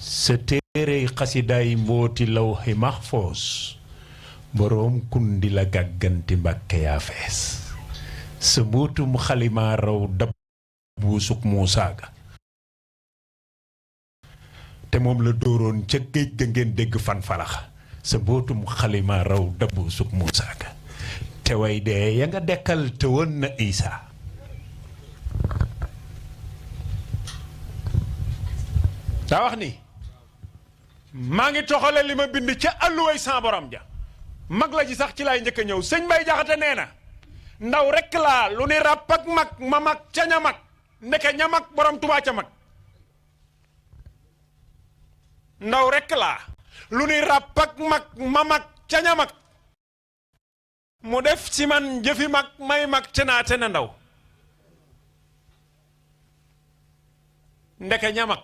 sa téerey xasidaay mbooti lawhi mahfoos boroom kundi la gàgganti mbàkke yaa fees sa mbootum xalimaa raw dab buusuk Muusaa ga te moom la dóoroon ca géej ga ngeen dégg fan falax sa mbootum xalimaa raw dab buusuk Muusaa ga te way dee ya nga dekkal te woon na Isaa daa wax ni maa ngi toxale li ma bind ca àlluway sa borom ja mag la ji sax ci laay njëkk a ñëw sëñ Mbay Jaxate nee na ndaw rekk laa lu ni ràpp ak mag ma mag ca ña mag ndeke ña mag borom Tubaa ca mag ndaw rekk laa lu ni ràpp ak mag ma mag ca ña mag mu def ci man jëfi mag may mag te naa te na ndaw ndeke ña mag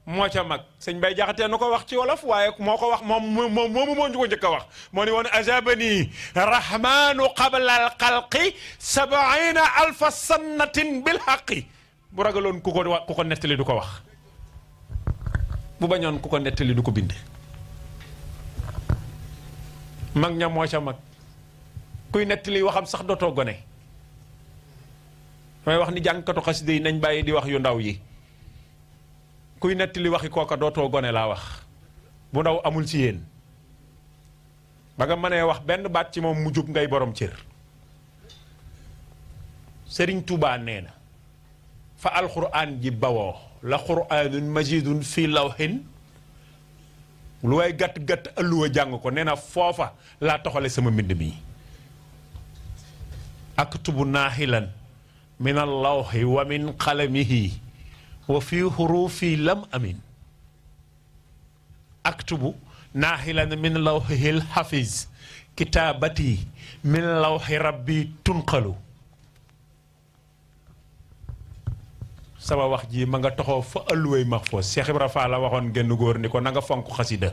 moo ca mag sëñ Bay Jaxate nu ko wax ci wolof waaye moo ko wax moomu moo ñu ko njëkk a wax moo ni woon ajabani rahmanu qabla al xalqi 70 alfa sannatin bil haqi bu ragaloon ku ko nettali du ko wax bu bañoon ku ko nettali du ko bind mag ña moo ca mag kuy nettali waxam sax dootoo gone may wax ni jàngkatu xasida yi nañ bàyyi di wax yu ndaw yi kuy nettali waxi kooka dootoo gone laa wax bu ndaw amul ci yéen ba nga mënee wax benn baat ci moom mu jub ngay borom cër Sëriñ Tuubaa nee na fa alxuraan ji bawoo la quraanun majidun fii lawhin lu way gàtt-gàtt ëlluwa jàng ko nee na foofa laa toxale sama mbind mi aktubu naahilan min allawhi wa min qalamihi wa fi hurufi lam amin aktubu naahilan min lawhihil hafiz kitaabati min lawhi rabbi tunqalu sama wax ji ma nga toxoo fa ëlluway mahfoos Cheikh Ibra Fall la waxoon genn góor ni ko na nga fonk xasida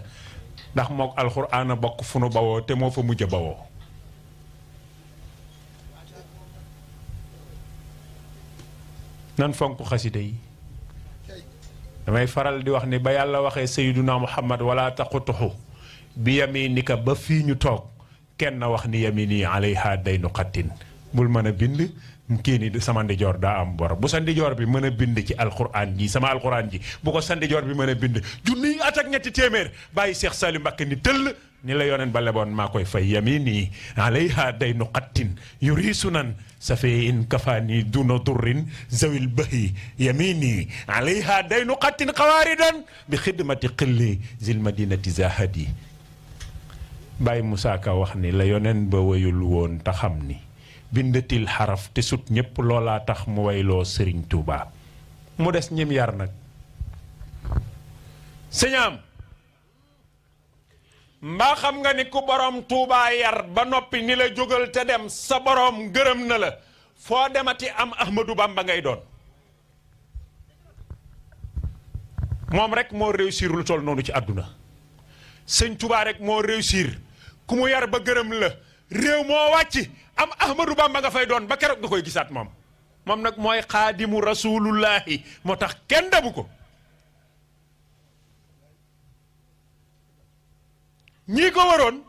ndax mook alxuraan a bokk fu nu bawoo te moo fa mujj a bawoo nan fonk xasida yi damay faral di wax ni ba yàlla waxee sayyiduna Muhammad wala taqutuhu bi yaminika ba fii ñu toog kenn wax ni yamini alayha daynu xattin bul mën a bind kii ni sama ndijoor daa am bor bu sa ndijoor bi mën a bind ci alquran ji sama alquran ji bu ko sa ndijoor bi mën a bind junniy at ak ñetti téeméer bàyyi Cheikh Saliou Mbacké ni tëll ni la yoneen ba leboon maa koy fay yamini alayha daynu xattin yurisu nan safee in kafaani duna durrin zawil bahi yamini alayha daynu xattin xawaaridan bi xidmati xilli zil madinati zahadi Baye Moussa Ka wax ni la yoneen ba wayul woon te xam ni bindatil xaraf te sut ñépp loolaa tax mu wayloo Sëriñ Tuubaa mu des ñim yar nag sëñaam mbaa xam nga ni ku borom Tuubaa yar ba noppi ni la jógal te dem sa borom gërëm na la foo demati am Ahmadou Bamba ngay doon moom rek moo réussir lu toll noonu ci àdduna sëñ Tuubaa rek moo réussir ku mu yar ba gërëm la réew moo wàcc am Ahmadou Bamba nga fay doon ba keroog nga koy gisaat moom nag mooy xaadimu rasulullahi moo tax kenn dabu ko ñii ko waroon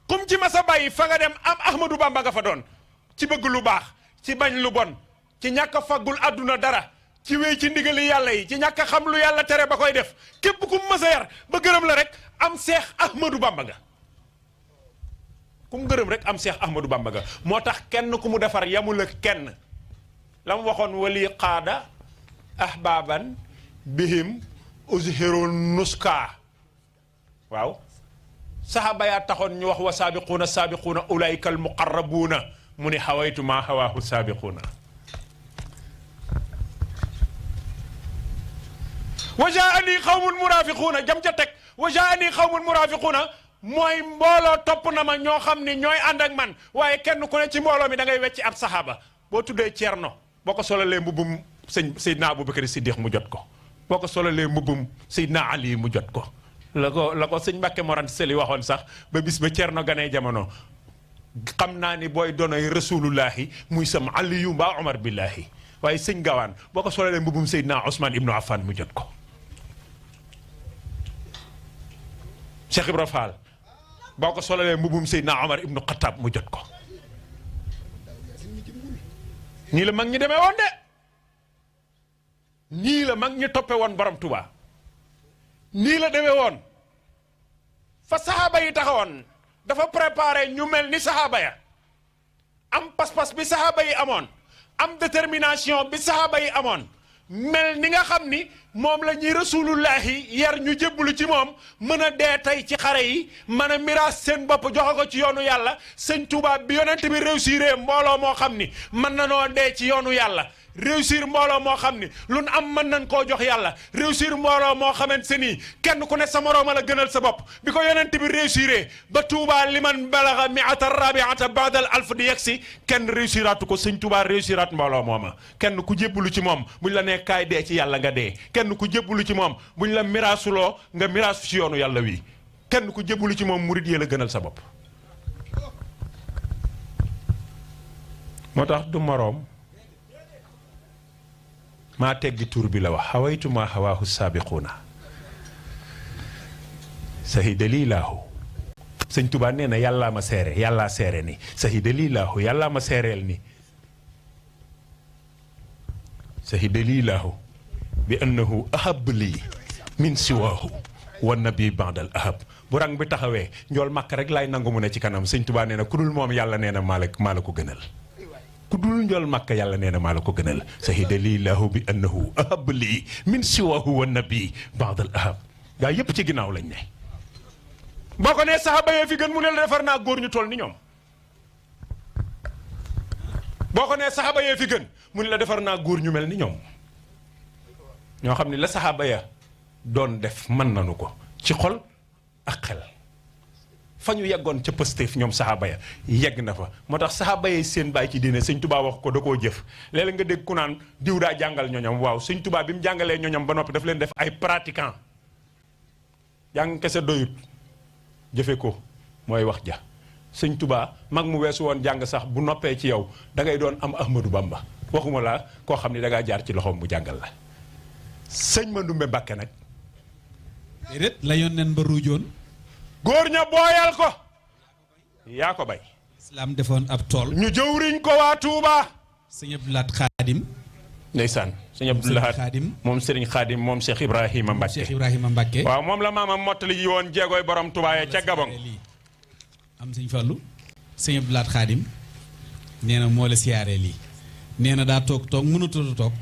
kum ci masa bàyyi fa nga dem am Ahmadou Bamba nga fa doon ci bëgg lu baax ci bañ lu bon ci ñàkk a faggul àdduna dara ci wéy ci ndigali yàlla yi ci ñàkk a xam lu yàlla tere ba koy def képp ku mu masa yar ba gërëm la rek am Seex Ahmadou Bamba nga ku mu gërëm rek am Seex Ahmadou Bamba nga moo tax kenn ku mu defar yamul ak kenn la mu waxoon wali qaada ahbaban bihim uzhirun nuska waaw saxaaba yaa taxoon ñu wax wa saabiquuna saabiquuna ulaayika al muqarrabuuna mu ni xawaytu maa xawaahu saabiquuna wa jaani xawmun muraafiquuna jam ca teg wa jaani xawmun muraafiquuna mooy mbooloo topp na ma ñoo xam ni ñooy ànd ak man waaye kenn ku ne ci mbooloo mi da ngay wecci ab saxaaba boo tuddee Ceerno boo ko solalee mbubbum Seydina Abubakar Siddiq mu jot ko boo ko solalee mbubbum Seydina Ali mu jot ko la ko sëñ Mbàkke Mor Anta Sali waxoon sax ba bis ba Ceerno ganee jamono xam naa ni booy doonay rasulullahi muy sam Aliyu mbaa Omar billahi waaye sëñ Gawaan boo ko solalee mbubbum Seydina Ousmane Ibnu Affan mu jot ko Cheikh Ibra Fall boo ko solalee mbubum Seydina Omar ibnu Xattaab mu jot ko. nii la mag ñi demee woon de nii la mag ñi toppe woon borom Tuubaa nii la demee woon fa saxaaba yi taxawoon dafa préparé ñu mel ni saxaaba ya am pas-pas bi saxaaba yi amoon am détermination bi saxaaba yi amoon mel ni nga xam ni moom la ñuy rasulullahi yar ñu jébbalu ci moom mën a dee tey ci xare yi mën a miraas seen bopp joxe ko ci yoonu yàlla sëñ Tuubaa bi yonent bi réussir mbooloo moo xam ni mën na noo dee ci yoonu yàlla réussir mbooloo moo xam ni lu am mën nañ koo jox yàlla réussir mbooloo moo xamante ni kenn ku ne sa morooma la gënal sa bopp bi ko yonent bi réussir ba Tuubaa liman balaga miata rabiata baadal alf di yegsi kenn réussiraatu ko sëñ Tuubaa réussiraat mbooloo mooma kenn ku jébbalu ci moom buñ la nee kaay dee ci yàlla nga dee kenn ku jébbalu ci moom buñ la miraasuloo nga miraasu ci yoonu yàlla wi kenn ku jébbalu ci moom murit yee la gënal sa bopp moo tax du moroom maa teggi tur bi la wax xawaytu maa xawaahu saabiquuna sahida lii laahu sëñ Tuubaa nee na yàllaa ma seere yàllaa seere ni sahida lii laahu yàllaa ma seereel ni sahida lii laahu bi annahu ahab lii min siwaahu wa nabi bandal ahab bu rang bi taxawee njool màkk rek laay nangu mu ne ci kanam sëñ Tuubaa nee na ku dul moom yàlla nee na maa la ko gënal ku dul njool màkk yàlla nee na maa la ko gënal sahida lii laahu bi annahu ahab lii min siwaahu wa nabi bandal ahab gaa yépp ci ginnaaw lañ ne boo ko nee saxaaba yee fi gën mu ne la defar naa góor ñu toll ni ñoom boo ko nee saxaaba yee fi gën mu ne la defar naa góor ñu mel ni ñoom ñoo xam ne la saxaaba ya doon def mën nañu ko ci xol ak xel fa ñu yeggoon ca Pastef ñoom saxaaba ya yegg na fa moo tax saxaaba yi seen bàyyi ci diine sëñ Tuubaa wax ko da koo jëf léeg-léeg nga dégg ku naan diw daa jàngal ñoñam waaw sëñ Tuubaa bi mu jàngalee ñoñam ba noppi daf leen def ay pratiquant jàng kese doyut jëfe ko mooy wax ja sëñ Tuubaa mag mu weesu woon jàng sax bu noppee ci yow da ngay doon am Ahmadou Bamba waxuma la koo xam ne da ngaa jaar ci loxoom mu jàngal la sëñ Mandumbe Mbàkke nag déedéet la yoon nen ba ruujoon góor ña booyal ko yaa ko bay islam defoon ab tool ñu jëwriñ ko waa Touba sëñ Abdou Lahad Xaadim ndeysaan sëñ Abdou Lahad moom Serigne Xaadim moom Cheikh Ibrahima Mbacke Cheikh Ibrahima Mbacke waaw moom la maamam mottali ji woon jéegooy borom Touba ya ca Gabon am sëñ Fallu sëñ Abdou Lahad Xaadim nee na moo la siyaaree lii nee na daa toog mënutoo toog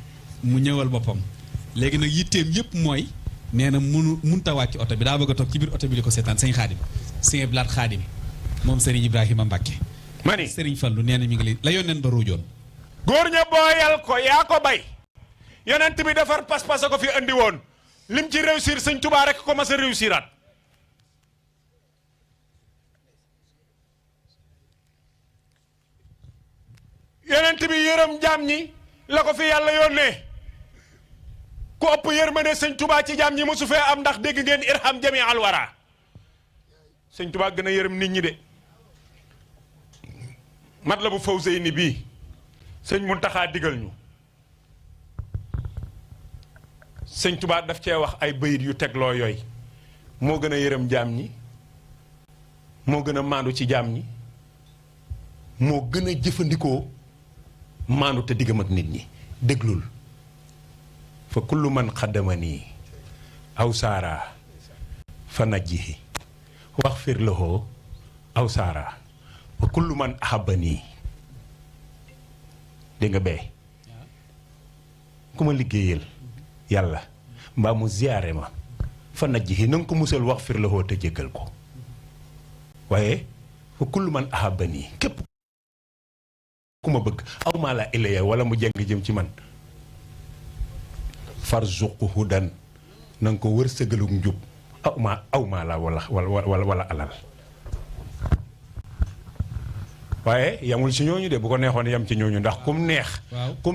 mu ñëwal boppam léegi nag yitteem yëpp mooy nee na munta wàcc oto bi daa bëgg a toog ci biir oto bi di ko seetaan sëñ Xaadim sëñ Abdou Lahad Xaadim moom Serigne Ibrahima Mbacke mani Serigne Fallu nee na mi ngi li la yónneen ba ruujoon góor ña booyal ko yaa ko bay yonent bi defar pas-pas a ko fi andi woon lim ci réussir sëñ Tuubaa rek ko mas a réussiraat yonent bi yërëm jaam ñi la ko fi yàlla yónnee ku ëpp yërmande sëñ Tuubaa ci jaam ñi mosu fee am ndax dégg ngeen irham jami al wara sëñ Tuubaa gën a yërëm nit ñi de mat la bu Fawzayni bii sëñ Muntaxaa digal ñu sëñ Tuubaa daf cee wax ay bayit yu tegloo yooyu moo gën a yërëm jaam ñi moo gën a maandu ci jaam ñi moo gën a jëfandikoo maandu te diggam ak nit ñi déglul fa kullu man xaddamanii aw saara fa najjihi waxfir lahu aw saara wa kullu man ahabanii dégg nga bee ku ma liggéeyal yàlla mbaa mu ziyaare ma fa najjihi na nga ko musal waxfir lahu te jéggal ko waaye fa kullu man ahabanii képp ku ma bëgg aw maa la ilaya wala mu jeng jëm ci man farzuqhu hudan na nga ko wërsëgalug njub aw maa la wala alal waaye yamul ci ñooñu de bu ko neexoon yam ci ñooñu ndax kum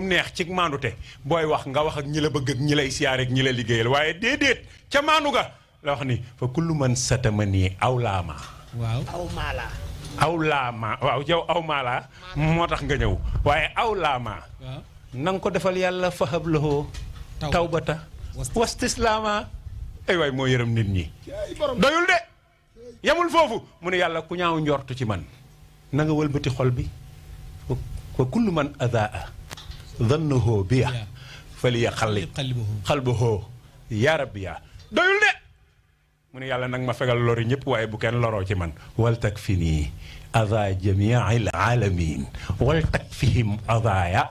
neex ci maandute booy wax nga wax ak ñi la bëgg ak ñi lay siyaare ak ñi la liggéeyal waaye déedéet ca maandu ga la wax ni fa kullu man satamani aw laama waaw aw laama waaw yow aw maala moo tax nga ñëw waaye aw laama na nga ko defal yàlla fahab lahu tawbata wastislaama ay waay moo yërëm nit ñi doyul de yamul foofu mu ne yàlla ku ñaaw njortu ci man na nga wëlbati xol bi wa kullu man adaa dhannahu biya faliya xalbuhu ya rabbiya doyul de mu ne yàlla nag ma fegal lori ñëpp waaye bu kenn loroo ci man wal takfini adaa jamiil alamin wal takfihim adaaya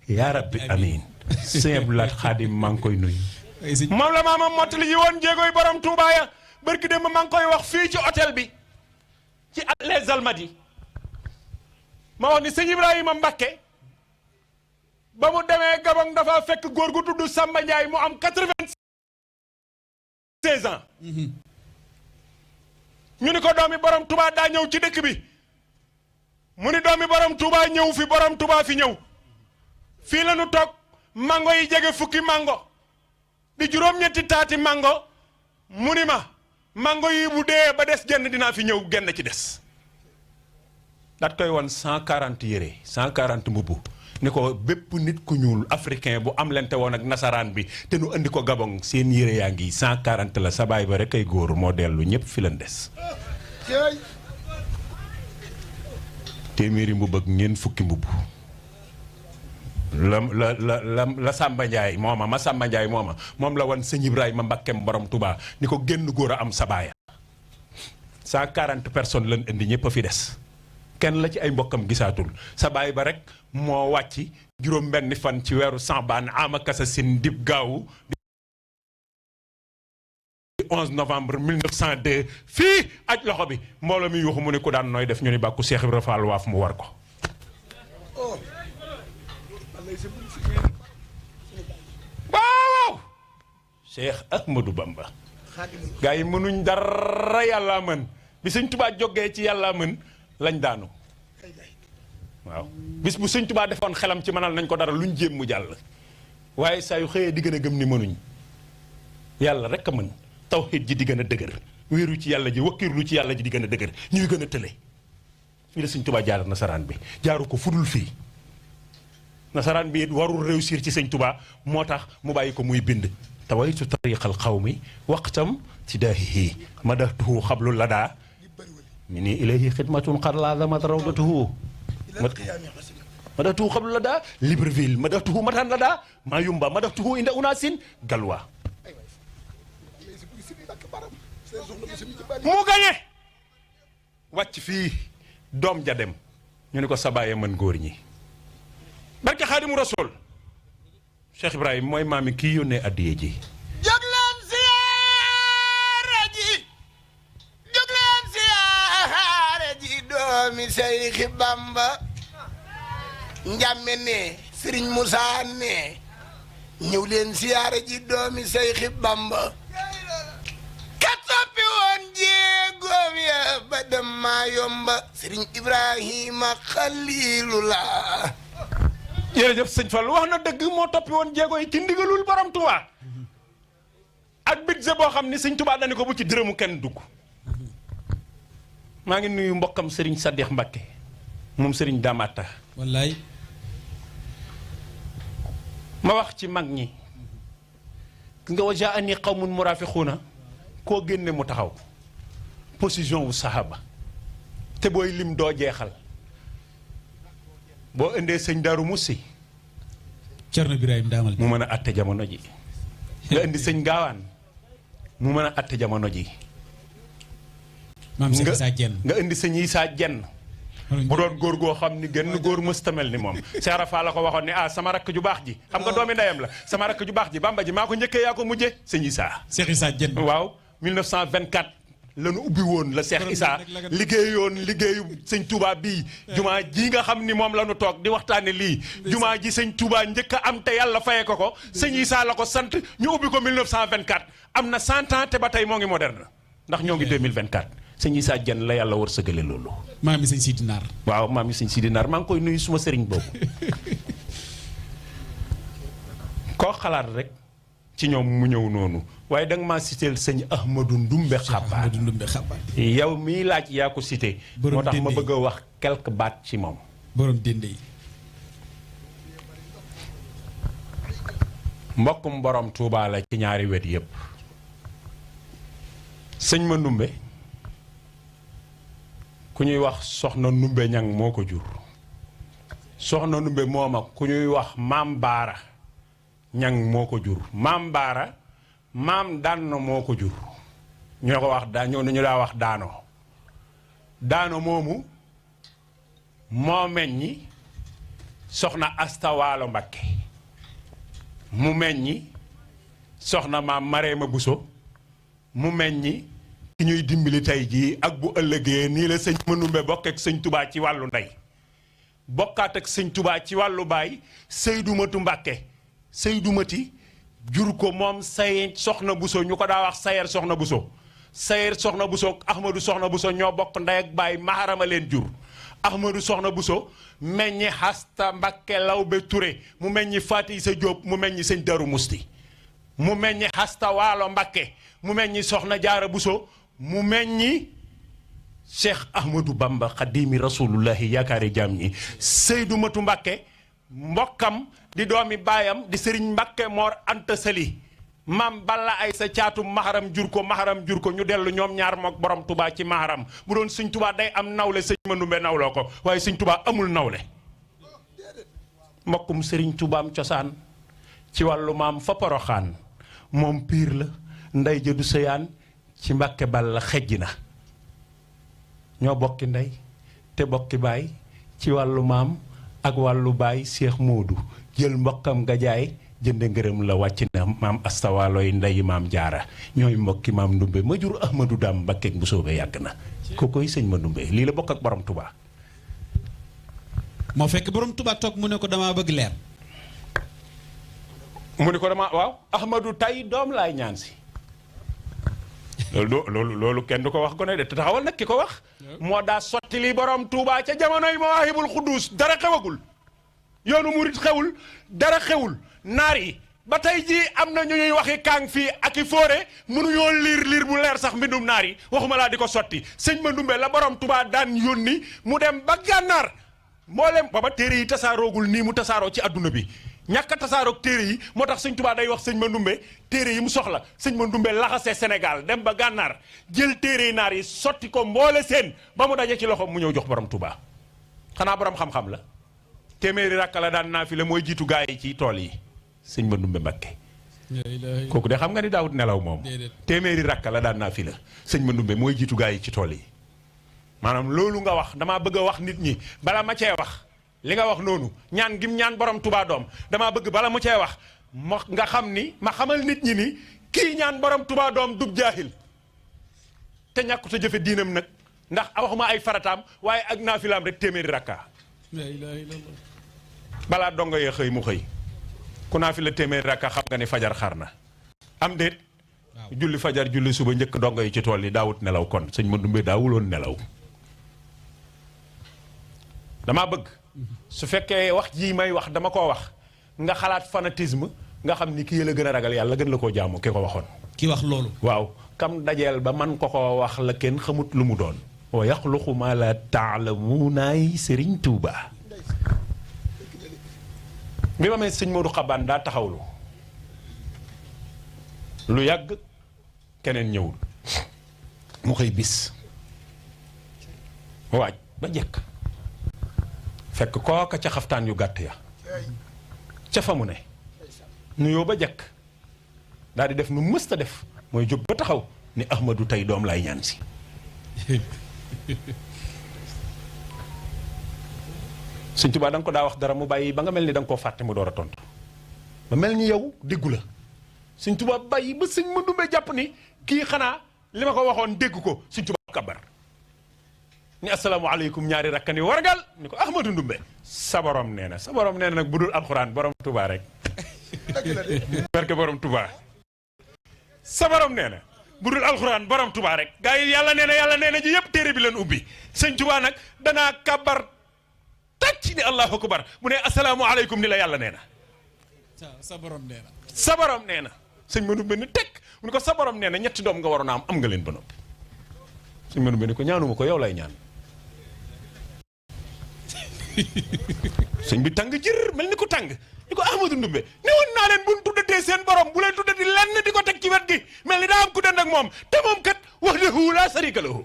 ya rabbi amin sëñ Abdou Lahad Khadim maa ngi koy nuyu moom la maama mottali yi woon jéegoy borom Touba ya barki démb maa ngi koy wax fii ci hôtel bi ci Les Almadies ma wax ni sëñ Ibrahima Mbakke ba mu demee Gabon dafa fekk góor gu tudd Samba Ndiaye mu am 96 ans ñu ni ko doomi borom Touba daa ñëw ci dëkk bi mu ni doomi borom Touba ñëw fi borom Touba fi ñëw fii la ñu toog mango yi jege fukki mango di juróom-ñetti taati mango mu ni ma mango yi bu dee ba des genn dinaa fi ñëw genn ci des daat koy won 140 yére 140 mbubb ni ko bépp nit ku ñuul africain bu am lente woon ak nasaraan bi te nu andi ko Gabon seen yére yaa ngi 140 la sa baay ba rek ay góor moo dellu ñëpp fi leen des téeméeri mbubb ak ñeent fukki mbubb la Samba Ndiaye mooma ma Samba Ndiaye mooma moom la wan sëñ Ibrahima Mbakkeem borom Touba ni ko génn góor a am sa baaya 140 personnes lañ indi ñëpp a fi des kenn la ci ay mbokkam gisaatul sa baay ba rek moo wàcc juróom benni fan ci weeru Sambaan ama kasa sin dib gaawu 11 novembre 1902 fii aj loxo bi mbooloo mi yuuxu mu ni ko daan nooy def ñu ni bàkku Cheikh Ibra Fall waaf mu war ko waaw Cheikh Ahmadou Bamba gaa yi mënuñ dara yàllaa mën bi sëñ Tubaa jógee ci yàllaa mën lañ daanu waaw bis bu sëñ Tubaa defoon xelam ci mënal nañ ko dara luñ jéem mu jàll waaye saa yu xëyee di gën a gëm ni mënuñ yàlla rek a mën tawxiid ji di gën a dëgër wéeru ci yàlla ji wakkiirlu ci yàlla ji di gën a dëgër ñuy gën a tële fii la sëñ Tubaa jaar nasaraan bi jaaru ko fudul fii nasaraan bi it warul réussir ci sëñ Tubaa moo tax mu bàyyi ko muy bind tawaytu tariqal xawmi waqtam tidaahihi madatuhu xablu ladaa min ni ilayhi xidmatun qad lazamat rawdatuhu madatuhu xablu ladaa Libreville madatuhu matan ladaa Mayumba madatuhu inda unasin galwa mu gañe wàcc fii doom ja dem ñu ni ko sabaye mën góor ñi barke Xaadimu Rasuul Cheikh Ibrahima mooy maami kii yónnee addiye ji jóg leen siyaare ji jóg leen siyaare ji doomi Seyxi Bamba njàmme ne Sëriñ Musaa ne ñëw leen siyaare ji doomi Seyxi Bamba ka toppi woon jéegoom ya ba dem maa yomba Sëriñ Ibrahima Xaliilullah jërëjëf sëñ Fall wax na dëgg moo toppi woon jéego yi ci ndigalul borom Touba ak budget boo xam ni sëñ Touba dañu ko bu ci dërëmu kenn dugg maa ngi nuyu mbokkam Serigne Sadikh Mbacké moom Serigne Damata wallaay ma wax ci mag ñi ki nga wajaa ani qawmun murafiquuna koo génne mu taxaw position wu sahaba te booy lim doo jeexal boo indee sëñ Daaru Musi Cerno Birahim Daamal mu mën a atte jamono ji nga indi sëñ Gaawaan mu mën a atte jamono ji maam Cheikh Issa Diène nga indi sëñ Issa Diène bu doon góor goo xam ni genn góor mëstamel ni moom Cheikh Rafa la ko waxoon ni sama rakk ju baax ji xam nga doomi ndeyam la sama rakk ju baax ji Bamba ji maa ko njëkkee yaa ko mujjee sëñ Issa Cheikh Issa Diène waaw 1924 la nu ubbi woon la Cheikh Issa liggéeyoon liggéeyu sëñ Touba bii jumaa ji nga xam ni moom la nu toog di waxtaane lii jumaa ji sëñ Touba njëkk a am te yàlla faye ko sëñ Issa la ko sant ñu ubbi ko 1924 am na 100 ans te ba tey moo ngi moderne ndax ñoo ngi 2024 sëñ Issa Diène la yàlla war sëgale loolu maam yi sëñ Sidi Naar waaw maam yi sëñ Sidi Naar maa ngi koy nuyu suma sëriñ boobu koo xalaat rek ci ñoom mu ñëw noonu waaye da nga maa citeel sëñ Ahmadou Ndumbe Xabaar yow mii laaj yaa ko cité moo tax ma bëgg a wax quelque baat ci moom borom dende yi mbokkum borom Touba la ci ñaari wet yépp sëñ ma Ndumbe ku ñuy wax soxna Numbe Ñang moo ko jur soxna Numbe moom ak ku ñuy wax maam Baara Ñang moo ko jur maam Baara maam Daano moo ko jur ñoo ko wax ñu daa wax daano moomu moo meññi soxna Asta Waalo Mbakke mu meññi soxna maam Mareema Buso mu meññi ki ñuy dimbali tey jii ak bu ëllëgee nii la sëñ Manumbe bokk ak sëñ Tubaa ci wàllu ndey bokkaat ak sëñ Tubaa ci wàllu baay Seydou Matu Mbàkke Seydou Mati jur ko moom say soxna Buso ñu ko daa wax Sayer soxna Buso Sayer soxna Buso Ahmadou soxna Buso ñoo bokk ndey ak baay maharama leen jur Ahmadou soxna Buso meññi Hasta Mbàkke Lawbe Ture mu meññi Faati Sa Jóob mu meññi sëñ Daru Musti mu meññi Hasta Waalo Mbàkke mu meññi soxna Jaara Buso mu meññi Cheikh Ahmadou Bamba Xadimi Rasulullahi yaakaari jaam ñi Seydou Matu Mbàkke mbokkam di doomi baayam di Sëriñ Mbàkke Moor Anta Sali maam Balla ay sa caatu maharam jur ko ñu dellu ñoom ñaar mook borom Touba ci maharam bu doon sëñ Touba day am nawle sëñ Manumbe nawloo ko waaye sëñ Touba amul nawle mbokkum Sëriñ Toubaam cosaan ci wàllu maam fa Poroxaan moom piir la ndey ja du sëyaan ci Mbàkke Balla xejj na ñoo bokki ndey te bokki baay ci wàllu maam ak wàllu baay Seex Moodu jël mbokkam nga jaay jënde ngërëm la wàcc na maam astawaalooy ndeyi maam jaara ñooy mbokki maam Ndumbe ma jur Ahmadou Dam Mbakkeeg bu soobee yàgg na ko koy sëñ ma Ndumbe lii la bokk ak borom Touba. moo fekk borom Touba toog mu ne ko damaa bëgg leer mu ne ko dama waaw Ahmadou tay doom laay ñaan si loolu kenn du ko wax gone de te taxawal nag ki ko wax moo daa sotti li borom Touba ca jamonoy Mawaahibul Xuddus dara xewagul yoonu murit xewul dara xewul naar yi ba tey jii am na ñu ñuy waxi kaang fii ak i fóore mënuñoo liir bu leer sax mbindum naar yi waxuma laa di ko sotti sëñ ma Ndumbe la borom Touba daan yónni mu dem ba gànnaar mboolem booba téere yi tasaaroogul nii mu tasaaroo ci adduna bi ñàkk a tasaaroog téere yi moo tax sëñ Touba day wax sëñ ma Ndumbe téere yi mu soxla sëñ ma Ndumbe laxasee Sénégal dem ba gànnaar jël téere yi naar yi sotti ko mboole seen ba mu daje ci loxo mu ñëw jox borom Touba xanaa borom xam-xam la téeméeri rakka la daan naa fi la mooy jiitu gaa yi ci tool yi sëñ ma Ndumbe Mbakke kooku de xam nga ni daawut nelaw moom téeméeri rakka la daan naa fi la sëñ ma Ndumbe mooy jiitu gaa yi ci tool yi maanaam loolu nga wax damaa bëgg a wax nit ñi bala ma cee wax li nga wax noonu ñaan gim ñaan borom Touba doom damaa bëgg bala mu cee wax nga xam ni ma xamal nit ñi ni kii ñaan borom Touba doom dub jaahil te ñàkkut a jëfe diinam nag ndax waxuma ay farataam waaye ak naafilaam rek téeméeri rakka balaa dongo yee xëy mu xëy ku naa fi la téeméeri rakka xam nga ni fajar xar na am déet julli fajar julli suba njëkk dongo yi ci tool yi daawut nelaw kon sëñ ma Ndumbe daawuloon nelaw damaa bëgg su fekkee wax jii may wax dama koo wax nga xalaat fanatisme nga xam ni kii la gën a ragal yàlla gën la koo jaamu ki ko waxoon ki wax loolu waaw kam dajeel ba man ko ko wax la kenn xamut lu mu doon wa yaxluqu ma la taalamuunaay Sëriñ Tuuba bi ma mee sëñ Modou Xabaan daa taxawlu lu yàgg keneen ñëwul mu xëy bis waaj ba jekk fekk kooka ca xaftaan yu gàtt ya ca fa mu ne nuyoo ba jekk daal di def nu mësta def mooy jóg ba taxaw ni Ahmadou tey doom lay ñaan si sëñ Tuubaa da nga ko daa wax dara mu bàyyi ba nga mel ni da nga koo fàtte mu door a tontu ba mel ni yow déggu la sëñ Tuubaa bàyyi ba sëñ ma Ndumbe jàpp ni kii xanaa li ma ko waxoon dégg ko sëñ Tuubaa kabar ni asalaamaaleykum ñaari rakka ni wargal ni ko Ahmadou Ndumbe sa borom nee na nag bu dul alxuraan borom Tuubaa rek barke borom Tuubaa sa borom nee na bu dul alxuraan borom Tuubaa rek gaa yi yàlla nee na ji yëpp téere bi leen ubbi sëñ Tuubaa nag danaa kabar tàcc ni allahu akbar mu ne asalaamaaleykum ni la yàlla nee na sa borom nee na sa borom nee na sëñ ma Ndumbe ni tekk mu ne ko sa borom nee na ñetti doom nga waroon a am nga leen ba noppi sëñ ma Ndumbe ni ko ñaanuma ko yow lay ñaan sëñ bi tàng jër mel ni ko tàng ni ko Ahmadou Ndumbe ne woon naa leen bu ñu tuddatee seen borom bu leen tuddati lenn di ko teg ci wet gi mel ni daa am ku dend ak moom te moom kat wahdahu laa sharika lahu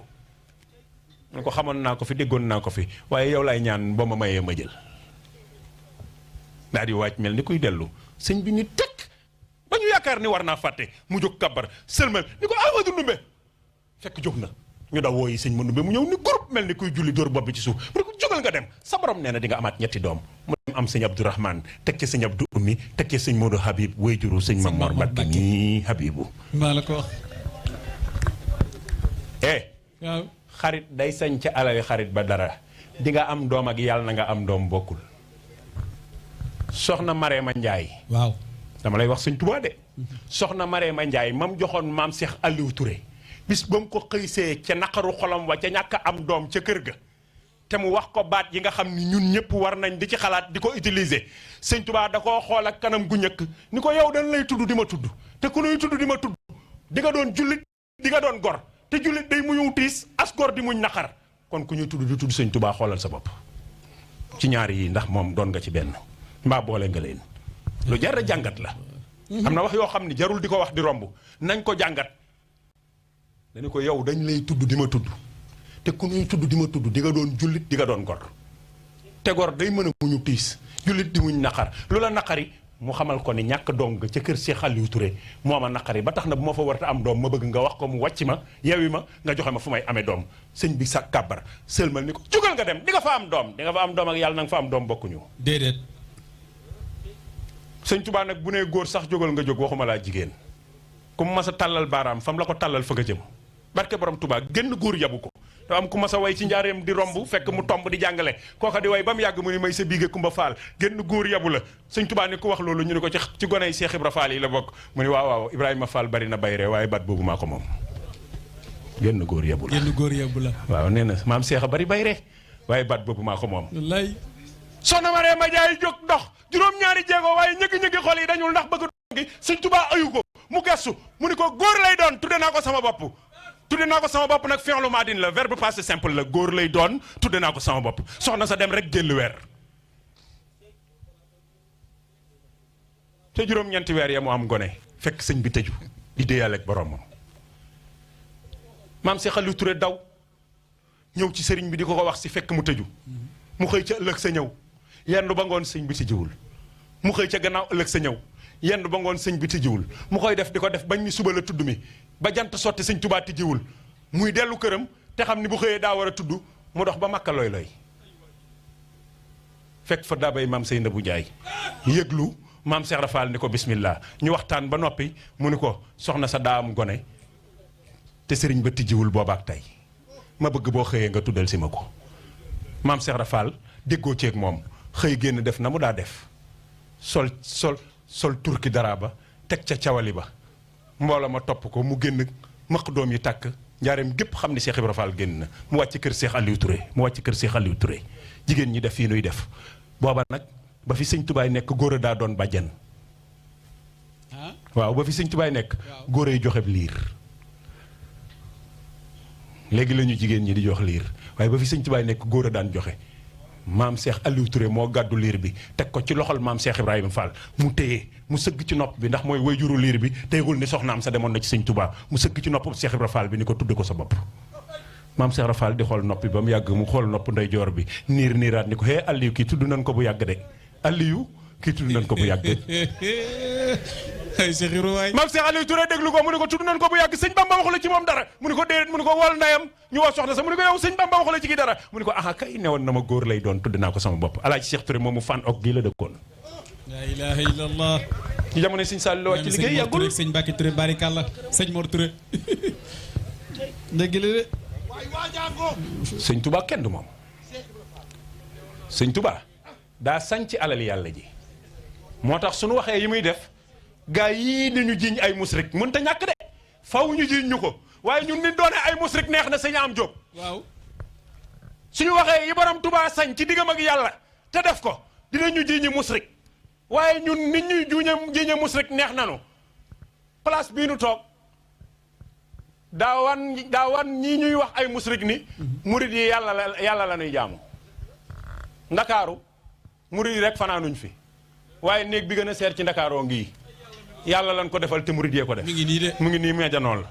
mu ne ko xamoon naa ko fi déggoon naa ko fi waaye yow laay ñaan boo ma mayee ma jël daal di wàcc mel ni kuy dellu sëñ bi ni tekk ba ñu yaakaar ni war naa fàtte mu jóg kabar sëlmal ni ko Amadou Ndumbe fekk jóg na ñu daw wooyi sëñ Mandumbe mu ñëw ni groupe mel ni kuy julli dóor bopp bi ci suuf mu ne ko jógal nga dem sa borom nee na di nga amaat ñetti doom mu dem am sëñ Abdourahmane teg ci sëñ Abdou Ummi teg ci sëñ Modou Habib way juru sëñ Mamor Mbakke nii Habibu maa la ko wax waaw xarit day sañ ca alali xarit ba dara di nga am doom ak yàlla na nga am doom bokkul soxna Marema Njaay waaw dama lay wax sëñ Tuubaa de soxna Marema Njaay mam joxoon maam Cheikh Aliou Touré bis ba mu ko xëysee ca naqaru xolam wa ca ñàkk am doom ca kër ga te mu wax ko baat yi nga xam ni ñun ñëpp war nañ di ci xalaat di ko utiliser sëñ Tuubaa da koo xool ak kanam gu ñëkk ni ko yow dañ lay tudd di ma tudd te ku nuy tudd di ma tudd di nga doon jullit di nga doon gor te jullit day muñu tiis as gor di muñ naqar kon ku ñuy tudd di tudd sëñ Tuubaa xoolal sa bopp ci ñaar yi ndax moom doon nga ci benn mbaa boole nga leen lu jar a jàngat la am na wax yoo xam ne jarul di ko wax di romb nañ ko jàngat dañu ko yow dañ lay tudd di ma tudd te ku ñuy tudd di ma tudd di nga doon jullit di nga doon gor te gor day mën a muñu tiis jullit di muñ naqar lu la naqari mu xamal ko ni ñàkk doom nga ca kër Cheikh Aliou Touré moo ma naqari ba tax na bu ma fa warta am doom ma bëgg nga wax ko mu wàcc ma yewi ma nga joxe ma fu may amee doom sëñ bi sa kàbbar sëlmal ni ko jugal nga dem di nga fa am doom di nga fa am doom ak yàlla na nga fa am doom bokkuñu déedéet sëñ Tuubaa nag bu nee góor sax jógal nga jóg waxuma laa jigéen ku mu mas a tàllal baaraam fam la ko tàllal fa nga jëm barke borom Tuubaa génn góor yabu ko te am ku mas a way ci njaareem di romb fekk mu tomb di jàngale kooka di way ba mu yàgg mu ni may sa biige Kumba Faal génn góor yabu la sëñ Tuubaa ni ku wax loolu ñu ne ko ci goney Cheikh Ibra Fall yi la bokk mu ni waaw waaw Ibrahima Fall bari na bayre waaye baat boobu maa ko moom génn góor yabu la génn góor yabu la waaw nee na maam Cheikh a bari bayre waaye baat boobu maa ko moom wallaay soxna Marema Njaay jóg dox juróom-ñaari jéego waaye ñëggi-ñëggi xol yi dañul ndax bëgg doom gi sëñ Tuubaa ayu ko mu gestu mu ni ko góor lay doon tudde naa ko sama bopp tudde naa ko sama bopp nag fi'lu maadin la verbe passé simple la góor lay doon tudde naa ko sama bopp soxna sa dem rek jël weer te juróom-ñeenti weer ya mu am gone fekk sëñ bi tëju di déeyal ak boromam maam Cheikh Aliou Touré daw ñëw ci sëriñ bi di ko wax si fekk mu tëju mu xëy ca ëllëg sa ñëw yendu ba ngoon sëñ bi tëjuwul mu xëy ca gannaaw ëllëg sa ñëw yendu ba ngoon sëñ bi tëjuwul mu koy def di ko def bañ ni suba la tudd mi ba jant sotti sëñ Tuubaa tëjuwul muy dellu këram te xam ni bu xëyee daa war a tudd mu dox ba Makka looy looy fekk fa daa bay maam Seynabou Njaay yëglu maam Cheikh Rafal ni ko bismillah ñu waxtaan ba noppi mu ni ko soxna sa daa am gone te sëriñ ba tijjiwul boobaak tey ma bëgg boo xëyee nga tuddal si ma ko maam Cheikh Rafal déggoo ceeg moom xëy génn def na mu daa def sol turki dara ba teg ca cawali ba mbooloo ma topp ko mu génn maq doom yi tàkk njaareem gépp xam ni Cheikh Ibra Fall génn na mu wàcc kër Cheikh Aliou Touré jigéen ñi def fii nuy def booba nag ba fi sëñ tubaay nekk góor a daa doon bàjjan waaw ba fi sëñ tubaay nekk góor ay joxe liir léegi la ñu jigéen ñi di jox liir waaye ba fi sëñ tubaay nekk góor a daan joxe maam Cheikh Aliou Touré moo gàddu liir bi teg ko ci loxol maam Cheikh Ibrahima Fall mu téye mu sëgg ci nopp bi ndax mooy way juru liir bi teegul ni soxnaam sa demoon na ci sëñ Touba mu sëgg ci nopp Cheikh Ibrahima Fall bi ni ko tudde ko sa bopp maam Cheikh Ibrahima Fall di xool noppi ba mu yàgg mu xool nopp ndeyjoor bi niiraat ni ko hee Aliou kii tudd nañ ko bu yàgg de Aliou kii tudd nañ ko bu yàgg ay Cheikh Ibrahima waay maam Cheikh Aliou Touré déglu ko mu ne ko tudd nañ ko bu yàgg sëñ Bamba waxu la ci moom dara mu ne ko déedéet mu ne ko wol ndeyam ñu woo soxna sa mu ne ko yow sëñ Bamba waxu la ci kii dara mu ne ko aha kay newoon na ma góor lay doon tudd naa ko sama bopp Alaaji Cheikh Touré moom mu fan ok gii la dëkkoon la ilaha illallah ci jamono sëñ Sall la wàcc ci liggéey yàggul sëñ Mbacke Touré barikàlla sëñ Mor Touré dëgg la de sëñ Touba kenn du moom sëñ Touba daa sañ ci alal yàlla ji moo tax suñu waxee yi muy def gaa yii ni ñu jiiñ ay musrik mënta ñàkk de faw ñu jiiñ ñu ko waaye ñun ni doone ay musrik neex na sëñ am jóob waaw suñu waxee yi borom Touba sañ ci diggam ak yàlla te def ko dinañu jiiñi musrik waaye ñun nit ñuy jiiñe musrik neex nanu place bii nu toog daawan ñii ñuy wax ay musrik ni murid yi yàlla la ñuy jaamu ndakaaru murid yi rek fanaanuñ fi waaye néeg bi gën a seer ci ndakaaroo ngi yàlla lan ko defal te murid yee ko def mi ngi nii de mu ngi nii meejanoon la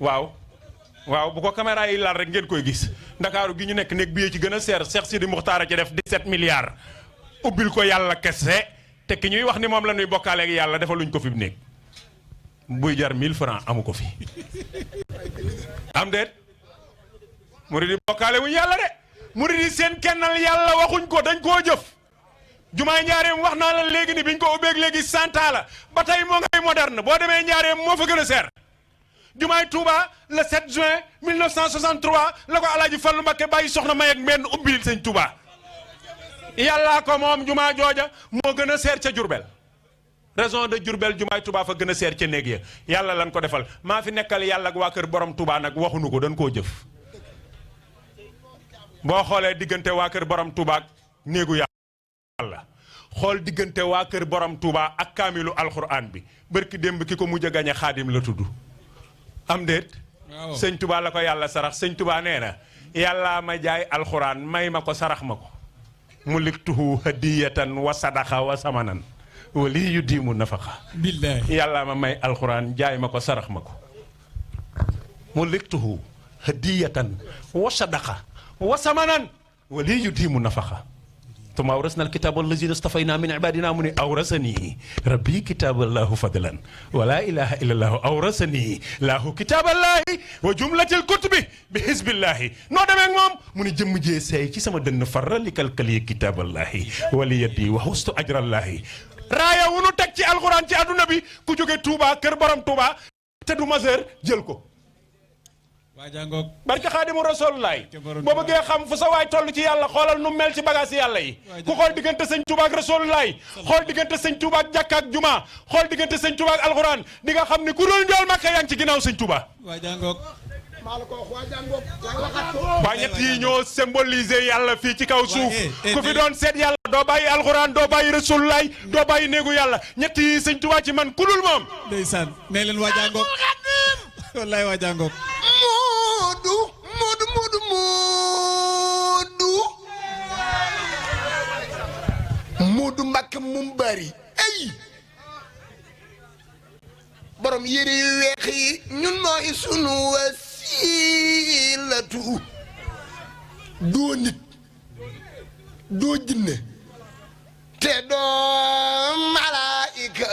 waaw waaw bu ko caméra yi laal rek ngeen koy gis ndakaaru gi ñu nekk néeg bi ci gën a seer Cheikh Sidi Muxtaar ci def 17 milliards ubbil ko yàlla kese te ki ñuy wax ni moom la ñuy bokkaale ak yàlla defaluñ ko fi bu néeg buy jar 1000 francs amu ko fi am déet murid yi bokkaale wuñ yàlla de murid yi seen kennal yàlla waxuñ ko dañ koo jëf jumaay njaareem wax naa la léegi ni biñ ko ubbeeg léegi 100 ans la ba tey moo ngay moderne boo demee njaareem moo fa gën a seer jumaay Touba le 7 juin 1963 la ko Alaaji Fallu Mbakke bàyyi soxna may ak mbenn ubbil sëñ Touba yàllaa ko moom jumaa jooja moo gën a seer ca Jurbel raison de Jurbel jumaay Touba fa gën a seer ca néeg ya yàlla lan ko defal maa fi nekkal yàlla ak waa kër borom Touba nag waxuñu ko dañ koo jëf boo xoolee diggante waa kër borom Touba ak néegu yàlla xool diggante waa kër borom Touba ak kaamilu alxuraan bi bërki démb ki ko mujj a gañe xaadim la tudd am déet sëñ Touba la ko yàlla sarax sëñ Touba nee na yàllaa ma jaay alxuraan may ma ko sarax ma ko mu liktuhu hadiyatan wa sadaxa wa samanan wali yu diimu nafaqa billaahi yàllaa ma may alxuraan jaay ma ko sarax ma ko mu liktuhu hadiyatan wa sadaxa wa samanan wali yu diimu nafaqa ثم أورثنا الكتاب الذين اصطفينا من عبادنا من أورثني ربي كتاب الله فضلا ولا إله إلا الله أورثني له كتاب الله وجملة الكتب بحزب الله نودم موم من جم جي سي ci sama dënn faral kalkali كتاب الله وليدي وحست أجر الله raaya wu nu teg ci alxuraan ci àdduna bi ku jóge Touba kër borom Touba te du majeur jël ko waajangoog barke Xaadimu Rasulullaay boo bëggee xam fu sa waay toll ci yàlla xoolal nu mel ci bagage yàlla yi ku xool diggante sëñ Touba ak Rasulullaay xool diggante sëñ Touba ak jàkka ak juma xool diggante sëñ Touba ak alxuraan di nga xam ni ku dul njool Makka yaa ngi ci ginnaaw sëñ Touba waajangoog waa ñett yi ñoo symboliser yàlla fii ci kaw suuf ku fi doon seet yàlla doo bàyyi alxuraan doo bàyyi Rasulullaay doo bàyyi néegu yàlla ñett yi sëñ Touba ci man ku dul moom ndeysaan nee leen waajangoog wallaay waajangoog Moodu Mbàkke mu bari ay borom yére yu weex yi ñun mooy sunu wasilatu doo nit doo jinne te doo malaayika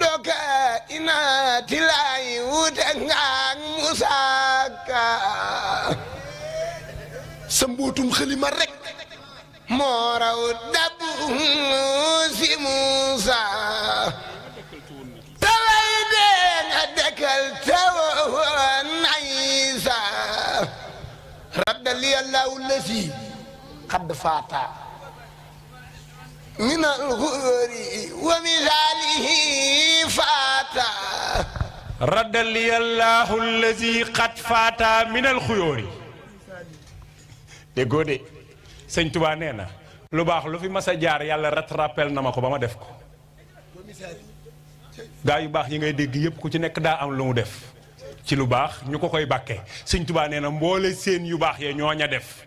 doo kainaati laay wute ngaak musaaka sa mbootum xalima rek moo raw dabu si Muusa taway dee nga dekkal tawoon Aysa raddali Allahu lasi xadd faata min al-xuyóori wa misaalihi faata raddali Allahu lasi xadd faata min al-xuyóori déggoo de sëñ Touba nee na lu baax lu fi mas a jaar yàlla rattrapel na ma ko ba ma def ko gaa yu baax yi ngay dégg yëpp ku ci nekk daa am lu mu def ci lu baax ñu ko koy bàkkee sëñ Touba nee na mboole seen yu baax yee ñooña def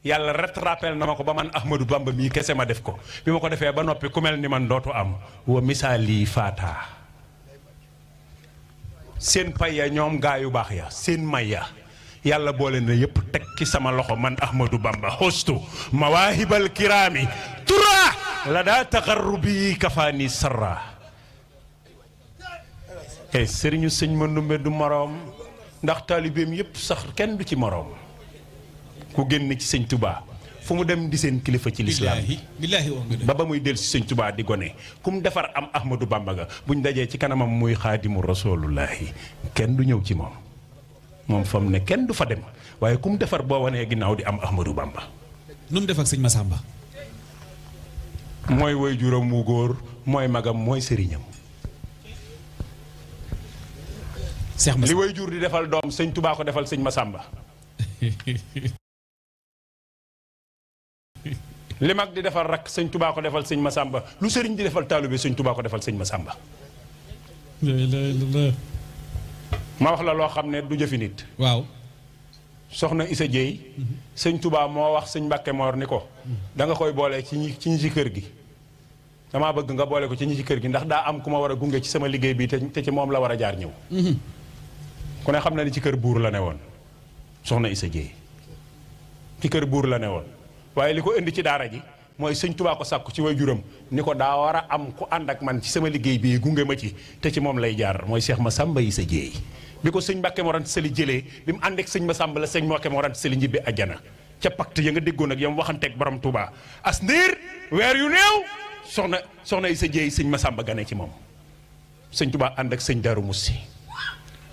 yàlla rattrapel na ma ko ba man Ahmadou Bamba mii kese ma def ko bi ma ko defee ba noppi ku mel ni man dootu am wa misaali faata seen pay ya ñoom gaa yu baax ya seen may ya yàlla boole na yëpp teg ci sama loxo man Ahmadou Bamba xostu mawaahibal kiraami tura la daa taxarrubi kafaani sarra sëriñu sëñ Mandumbe du moroom ndax taalibeem yëpp sax kenn du ci moroom ku génn ci sëñ Touba fu mu dem di seen kilifa ci lislaam ba muy del si sëñ Touba di gone ku mu defar am Ahmadou Bamba ga buñ dajee ci kanamam muy xaadimu rasulullahi kenn du ñëw ci moom moom fa mu ne kenn du fa dem waaye ku mu defar boo wanee ginnaaw di am Ahmadou Bamba. nu mu def ak sëñ Massamba. mooy woy juróom wu góor mooy magam mooy sëriñam. Cheikh Massamba li woy jur di defal doom sëñ Touba ko defal sëñ Massamba. li mag di defal rakk sëñ Touba ko defal sëñ Massamba lu sëriñ di defal taalibe sëñ Touba ko defal sëñ Massamba. ma wax la loo xam ne du jëfi nit. waaw. soxna Issa Dieye. sëñ Touba moo wax sëñ Mbàkke Moor ni ko. da nga koy boole ci ñi ci kër gi. damaa bëgg nga boole ko ci ñi ci kër gi ndax daa am ku ma war a gunge ci sama liggéey bi te ci moom la war a jaar ñëw. ku ne xam na ni ci kër buur la ne woon soxna Issa Dieye ci kër buur la ne woon waaye li ko indi ci daara ji mooy sëñ Tuubaa ko sàkku ci waajuram ni ko daa war a am ku ànd ak man ci sama liggéey bii gunge ma ci te ci moom lay jaar mooy Cheikh Massamba Issa Dieye bi ko sëñ Mbàkke Mor Anta Sali jëlee bi mu ànd ak sëñ Massamba la sëñ Mbàkke Mor Anta Sali ñibbi àjjana ca pacte ya nga déggoon ak yam waxanteeg borom Touba as ndiir weer yu néew soxna Issa Dieye sëñ Massamba gane ci moom sëñ Touba ànd ak sëñ Daaru Musi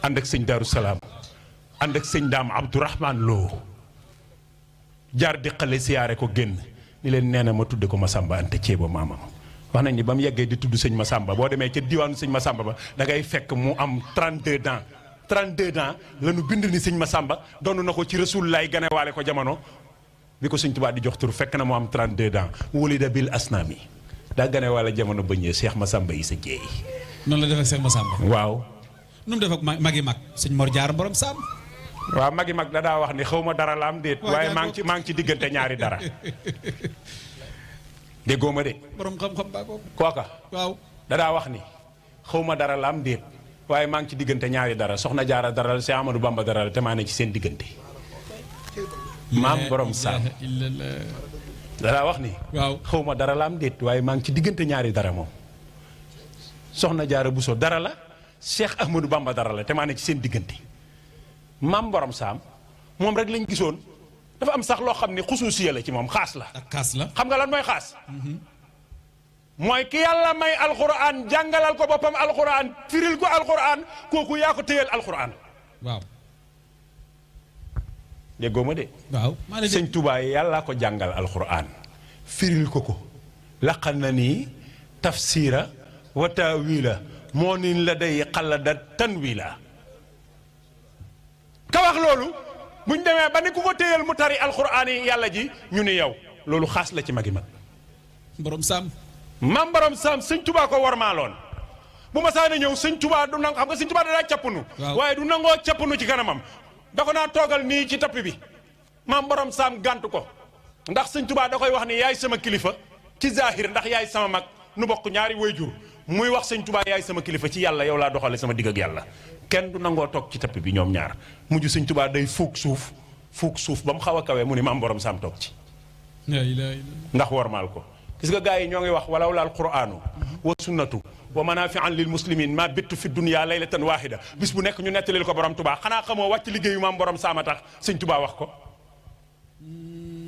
ànd ak sëñ Daaru Salaam ànd ak sëñ Daam Abdourahman Lo jaar di xale siyaare ko génn ni leen nee na ma tudde ko Massamba Anta Ceeba maamam wax nañ ni ba mu yeggee di tudd sëñ Massamba boo demee ca diwaanu sëñ Massamba ba da ngay fekk mu am 32 ans 32 ans la nu bind ni sëñ Massamba doon na ko ci Rasulullaay ganewaale ko jamono bi ko sëñ Tuubaa di jox tur fekk na mu am 32 ans wulida bil asnaami daa ganewaale jamono ba ñëwee Cheikh Massamba Issa Dieye. noonu la def ak Cheikh Massamba. waaw. nu mu def ak magi mag sëñ Mor Jaara borom Saam. waaw magi mag da daa wax ni xaw ma dara la am déet. waaye maa ngi ci diggante ñaari dara. déggoo ma de. borom xam-xam baa ko. kooka. waaw da daa wax ni xaw ma dara la am déet. waaye maa ngi ci diggante ñaari dara soxna Jaara dara la si Amadou Bamba dara la te maa ne ci seen diggante. maam borom Saam. da daa wax ni. waaw xaw ma dara la am déet waaye maa ngi ci diggante ñaari dara moom. soxna Jaara Buso dara la Cheikh Ahmadou Bamba dara la te maa ne ci seen diggante. maam borom Saam moom rek lañ gisoon dafa am sax loo xam ne xusuusiya la ci moom xaas la. ak xaas la. xam nga lan mooy xaas. mooy ki yàlla may alxuraan jàngalal ko boppam alxuraan firil ko alxuraan kooku yaa ko téyel alxuraan. waaw. déggoo ma de. waaw sëñ Tuubaa yàllaa ko jàngal alxuraan firil ko laqal na nii tafsira wa taawila moo nin la day xalada tanwila ka wax loolu buñ demee ba ni ku ko téyel mu tari alxuraan yi yàlla ji ñu ni yow loolu xaas la ci magi mag. borom Saam. maam borom Saam sëñ Tuubaa ko warmaaloon bu ma saa ne ñëw sëñ Tuubaa du nangu xam nga sëñ Tuubaa da daa cappunu waaye du nangoo cappunu ci kanamam da ko naa toogal nii ci tappi bi maam borom Saam gàntu ko ndax sëñ Tuubaa da koy wax ni yaay sama kilifa ci zahir ndax yaay sama mag nu bokk ñaari wayjur muy wax sëñ Tuubaa yaay sama kilifa ci yàlla yow laa doxale sama digg ak yàlla kenn du nangoo toog ci tappi bi ñoom ñaar mujj sëñ Tuubaa day fuug suuf ba mu xaw a kawee mu ni maam borom Saam toog ci ndax warmaal ko gis nga gars yi ñoo ngi wax walaw la alquranu wa sunnatu wa manafian lil muslimin ma bittu fi dunya laylatan wahida bis bu nekk ñu nettalil ko borom Tuubaa xanaa xamoo wàcc liggéeyu maam borom Saam a tax sëñ Tuubaa wax ko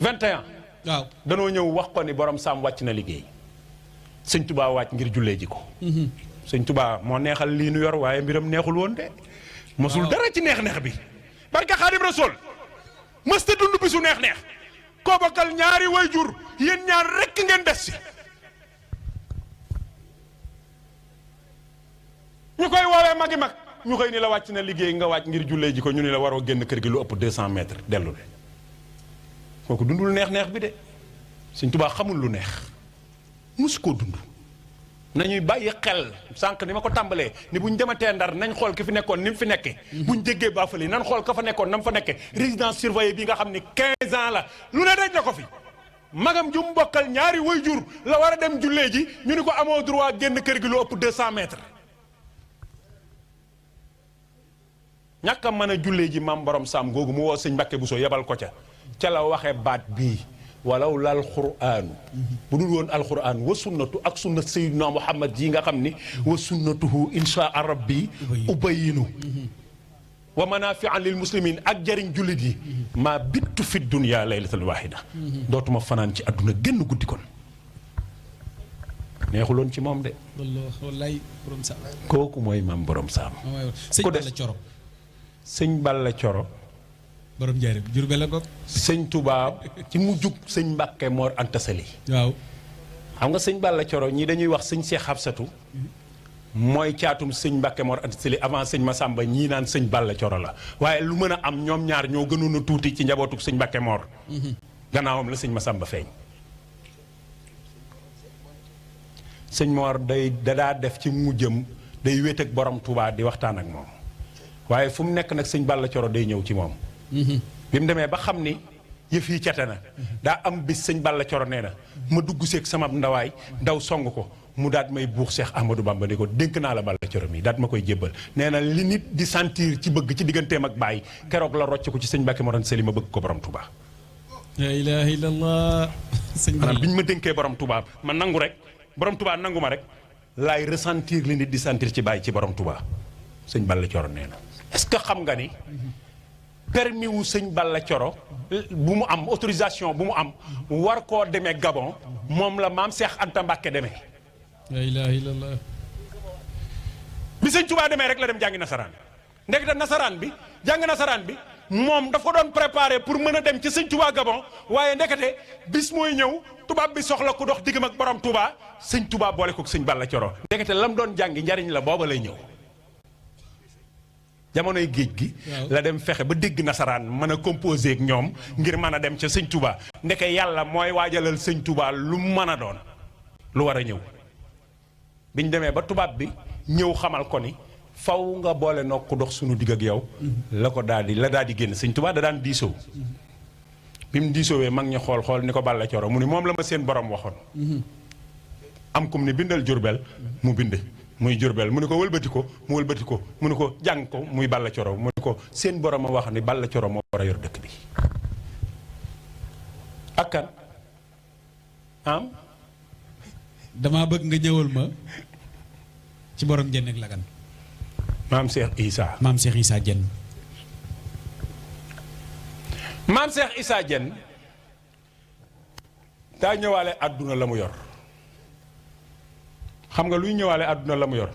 21 waaw danoo ñëw wax ko ni borom Saam wàcc na liggéey sëñ Tuubaa wàcc ngir jullee ji ko sëñ Tuubaa moo neexal lii nu yor waaye mbiram neexul woon de mosul dara ci neex-neex bi barka Xaadim Rasuul mësta dund bisu neex-neex koo bokkal ñaari wayjur yéen ñaar rekk ngeen des si ñu koy woowee magi mag ñu koy ni la wàcc na liggéey nga wàcc ngir jullee ji ko ñu ni la waroo génn kër gi lu ëpp 200 mètres dellu de kooku dundul neex-neex bi de sëñ Tuubaa xamul lu neex musu koo dund nañuy bàyyi xel sànq ni ma ko tàmbalee ni buñ dematee Ndar nañ xool ki fi nekkoon ni mu fi nekkee buñ jéggee Baafali nan xool ka fa nekkoon na mu fa nekkee résidence surveillée bi nga xam ni 15 ans la lu ne daj na ko fi magam ju mu bokkal ñaari wayjur la war a dem jullee ji ñu ni ko amoo droit génn kër gi lu ëpp 200 mètres ñàkk a mën a jullee ji maam borom Saam googu mu woo sëñ Mbàkke Buso yebal ko ca la waxee baat bii walaw la alquraanu bu dul woon alquraan wa sunnatu ak sunna sayyidina Muhammad yi nga xam ni wa sunnatuhu insha rabbi ubayinu wa manafian lil muslimin ak jariñ jullit yi maa bittu fi dunya laylatan wahida dootuma fanaan ci àdduna génn guddi kon neexuloon ci moom de wallaay borom Saam kooku mooy maam borom Saam sëñ Balla Coro sëñ Balla Coro borom njaarim Jurbel la goog sëñ Tuubaa ci mujjug sëñ Mbàkke Mor Anta Sali waaw xam nga sëñ Balla Coro ñii dañuy wax sëñ Seex Xabsatu mooy caatum sëñ Mbàkke Mor Anta Sali avant sëñ Masamba ñii naan sëñ Balla Coro la waaye lu mën a am ñoom ñaar ñoo gënoon a tuuti ci njabootug sëñ Mbàkke Mor gannaawam la sëñ Masamba feeñ sëñ Mor dadaa def ci mujjam day wéet ak borom Tuubaa di waxtaan ak moom waaye fu mu nekk nag sëñ Balla Coro day ñëw ci moom bi mu demee ba xam ni yëf yi cate na daa am bis sëñ Balla Coro nee na ma dugg seeg sama ndawaay daw song ko mu daat may buux Cheikh Ahmadou Bamba ni ko dénk naa la Balla Coro mi daat ma koy jébbal nee na li nit di sentir ci bëgg ci digganteem ak bàyyi keroog la rocc ko ci sëñ Mbàkke Mor Anta Sali ma bëgg ko borom Touba. la ilaha illallah. sëñ maanaam bi ñu ma dénkee borom Touba ma nangu rek borom Touba nangu ma rek laay ressentir li nit di sentir ci bàyyi ci borom Touba sëñ Balla Coro nee na. est-ce que xam nga ni permis wu sëñ Balla Coro bu mu am autorisation bu mu am war koo demee Gabon moom la maam Cheikh Anta Mbàkke demee. la ilaha illallah. bi sëñ Touba demee rek la dem jàngi nasaraan ndekete nasaraan bi jàng nasaraan bi moom dafa doon préparé pour mën a dem ci sëñ Touba Gabon waaye ndekete bis mooy ñëw tubaab bi soxla ku dox diggam ak borom Touba sëñ Touba boole ko sëñ Balla Coro ndekete lam doon jàngi njariñ la booba lay ñëw. jamonoy géej gi la dem fexe ba dégg nasaraan mën a composé ak ñoom ngir mën a dem ca sëñ Touba ndeke yàlla mooy waajalal sëñ Touba lu mën a doon lu war a ñëw biñ demee ba tubaab bi ñëw xamal ko ni faw nga boole noo ku dox suñu digg ak yow la ko daal di génn sëñ Touba da daan diisoo bi mu diisoowee mag ñi xool ni ko Balla Coro mu ni moom la ma seen borom waxoon am kum ni bindal Jurbel mu bind muy Jurbel mu ni ko wëlbati ko mu wëlbati ko mu ni ko jàng ko muy Balla Coro mu ni ko seen borom a wax ni Balla Coro moo war a yor dëkk bi ak kan am damaa bëgg nga ñëwal ma ci borom Jenn ak Lagan. maam Cheikh Issa. maam Cheikh Issa Diène. maam Cheikh Issa Diène daa ñëwaale àdduna la mu yor xam nga luy ñëwaale àdduna la mu yor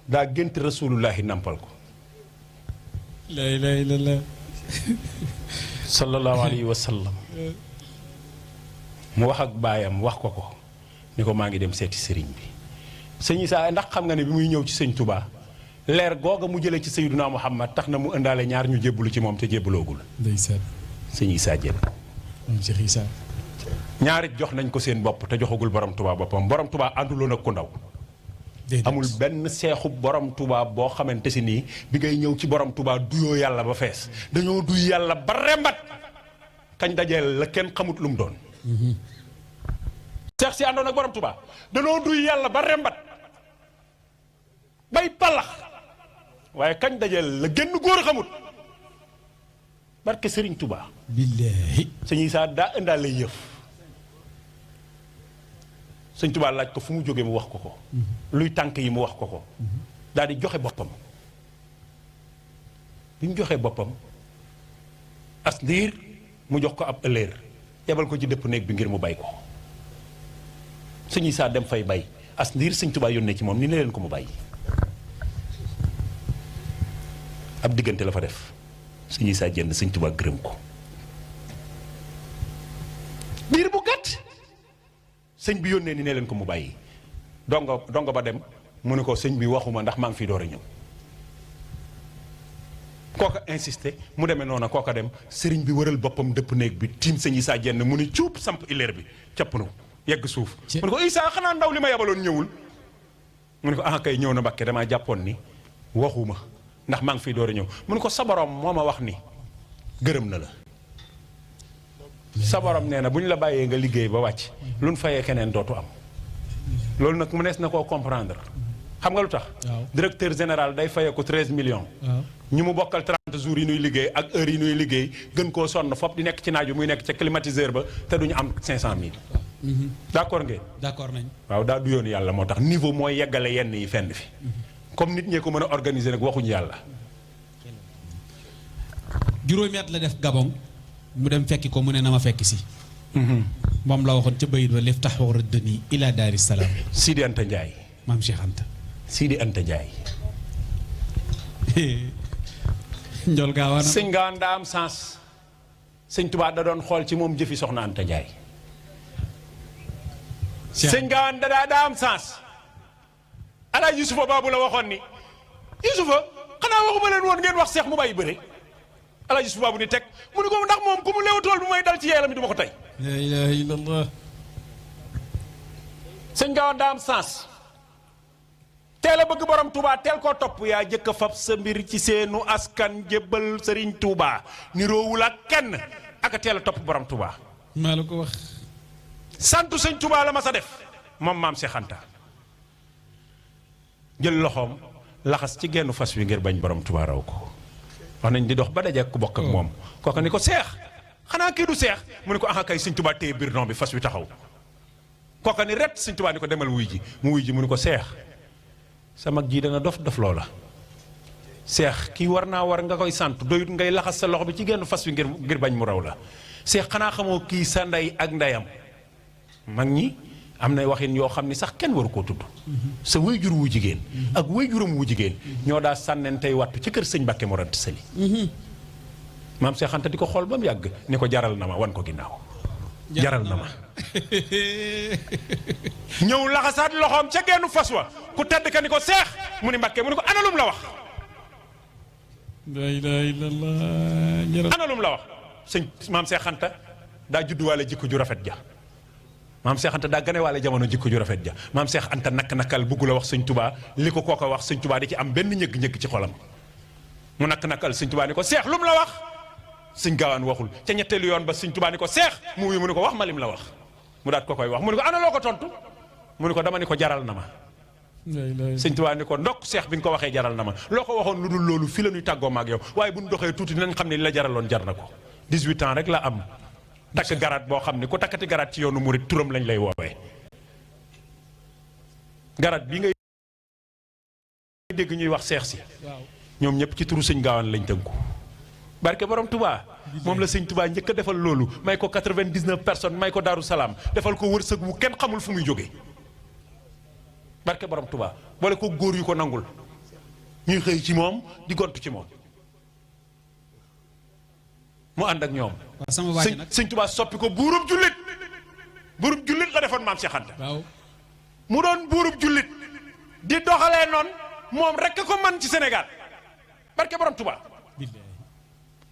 daa gént rasulullahi nampal ko. la ilaha illallah. sallallahu alayhi wa sallam. mu wax ak baayam wax ko ni ko maa ngi dem seeti sëriñ bi. sëñ Issa ndax xam nga ne bi muy ñëw ci sëñ Touba leer googa mu jëlee ci Seydina Muhammad tax na mu ëndaale ñaar ñu jébbalu ci moom te jébbaloogul. ndeysaan. sëñ Issa Diène. moom Cheikh Issa. ñaari jox nañ ko seen bopp te joxagul borom Touba boppam borom Touba ànduloon ak ku ndaw. amul benn seexu borom Touba boo xamante si nii bi ngay ñëw ci borom Touba duyoo yàlla ba fees dañoo duy yàlla ba rembat kañ dajeel la kenn xamut lu mu doon. seex si àndoon ak borom Touba dañoo duy yàlla ba rembat bay palax waaye kañ dajeel la génn góor a xamut barke Serigne Touba. billaahi. sëñ Issa daa indaale yëf. sëñ Touba laaj ko fu mu jógee mu wax ko luy tànk yi mu wax ko daal di joxe boppam bi mu joxee boppam as ndiir mu jox ko ab ëllëer yebal ko ci dëpp néeg bi ngir mu bay ko sëñ Issa dem fay bay as ndiir sëñ Touba yónnee ci moom ni ne leen ko mu bay ab diggante la fa def sëñ Issa Diène sëñ Touba gërëm ko biir bu gàtt sëñ bi yónnee ni ne leen ko mu bàyyi dongo ba dem mu ne ko sëñ bi waxuma ndax maa ngi fi door a ñëw kooka insisté mu demee noona kooka dem sëriñ bi wëral boppam dëpp néeg bi tiim sëñ Issa Diène mu ni cuub samp ileer bi capp nu yegg suuf mu ne ko Issa xanaa ndaw li ma yabaloon ñëwul mu ne ko ah kay ñëw na Mbàkke damaa jàppoon ni waxuma ndax maa ngi fi door a ñëw mu ne ko sa borom moo ma wax ni gërëm na la sa borom nee na bu ñu la bàyyee nga liggéey ba wàcc lu ñu fayee keneen dootu am loolu nag mu nees na koo comprendre xam nga lu tax. directeur général day fayee ko 13 millions. ñi mu bokkal 30 jours yi ñuy liggéey ak heure yi ñuy liggéey gën koo sonn fop di nekk ci naaj bi muy nekk ca climatiseur ba te duñu am 500000. d'accord ngeen. d'accord nañ. waaw daa du yoon yàlla moo tax niveau mooy yeggale yenn yi fenn fi comme nit ñee ko mën a organiser nag waxuñu yàlla. juróomi at la def Gabon. mu dem fekki ko mu ne na ma fekk si. moom la waxoon ca bayit ba lif taxaw rëddani ila daari salaam. Sidi Anta Ndiaye. maam Cheikh Anta. Sidi Anta Ndiaye. Ndiol Gaawaan. sëñ Gaawaan daa am sens. sëñ Tuubaa da doon xool ci moom jëfi soxna Anta Ndiaye. sëñ Gaawaan daa am sens. Alaaji Yusufa baabu la waxoon ni. Yusufa xanaa waxuma leen woon ngeen wax seex mu bàyyi bëre. Alaaji Yusufa baabu ni teg mu ni ko ndax moom ku mu leew tool bu may dal ci yeelam mi du ma ko tey. la ilaha illallah. sëñ Gaawaan daa am sens. teel a bëgg borom Touba teel koo topp yaa jëkk a fab sa mbir ci seenu askan jébbal Serigne Touba niroowul ak kenn ak a teel a topp borom Touba. maa la ko wax. santu sëñ Touba la ma sa def moom maam Cheikh Anta jël loxoom laxas ci gennu fas wi ngir bañ borom Tuubaa raw ko wax nañ di dox ba daje ku bokk ak moom kooka ni ko seex xanaa kii du seex mu ne ko aha kay sëñ Tuubaa téye biir non bi fas wi taxaw kooka ni ret sëñ Tuubaa ni ko demal wuy ji mu wuy ji mu ne ko seex sa mag ji dana dof loola seex kii war nga koy sant doyut ngay laxas sa loxo bi ci genn fas wi ngir bañ mu raw la seex xanaa xamoo kii sa ndey ak ndeyam mag ñi am na waxin yoo xam ni sax kenn waru koo tudd sa wayjur wu jigéen ak wayjuram wu jigéen ñoo daa sànneen tey wattu ci kër sëñ Mbàkke Mor Anta Sali maam Seex Anta di ko xool ba mu yàgg ni ko jaral na ma wan ko ginnaaw jaral na ma ñëw laxasaat loxoom ca gennu fas wa ku tedd ka ni ko seex mu ni Mbàkke mu ni ko analum la wax la ilaha illallah analum la wax sëñ maam Seex Anta daa judduwaale jikko ju rafet ja maam Seex Anta daa ganewaale jamono jikko ju rafet ja maam Seex Anta nakk-nakkal bugg la wax sëñ Tuubaa li ko kooka wax sëñ Tuubaa di ci am benn ñëgg-ñëgg ci xolam mu nakk-nakkal sëñ Tuubaa ni ko seex lu mu la wax sëñ Gaawaan waxul ca ñetteelu yoon ba sëñ Tuubaa ni ko seex mu wuyu mu ni ko wax ma lim la wax mu daat ko koy wax mu ni ko ana loo ko tontu mu ni ko dama ni ko jaral na ma sëñ Tuubaa ni ko ndokk seex bi nga ko waxee jaral na ma loo ko waxoon lu dul loolu fi la ñuy tàggoo ma ak yow waaye bu ñu doxee tuuti dinañ xam ne li la jaraloon jar na ko 18 ans rek la am takk garaat boo xam ne ku takkati garaat ci yoonu murit turam lañ lay woowee garaat bi ngay dégg ñuy wax seex si ñoom ñëpp ci turu sëñ Gaawaan lañ tënku barke borom Touba moom la sëñ Touba njëkk a defal loolu may ko 99 personnes may ko Daaru Salaam defal ko wërsëg wu kenn xamul fu muy jógee barke borom Touba boole ko góor yu ko nangul ñuy xëy ci moom di gontu ci moom mu ànd ak ñoom sëñ Touba soppi ko buurub jullit la defoon maam Cheikh Anta mu doon buurub jullit di doxalee noonu moom rek ko man ci Sénégal barke borom Touba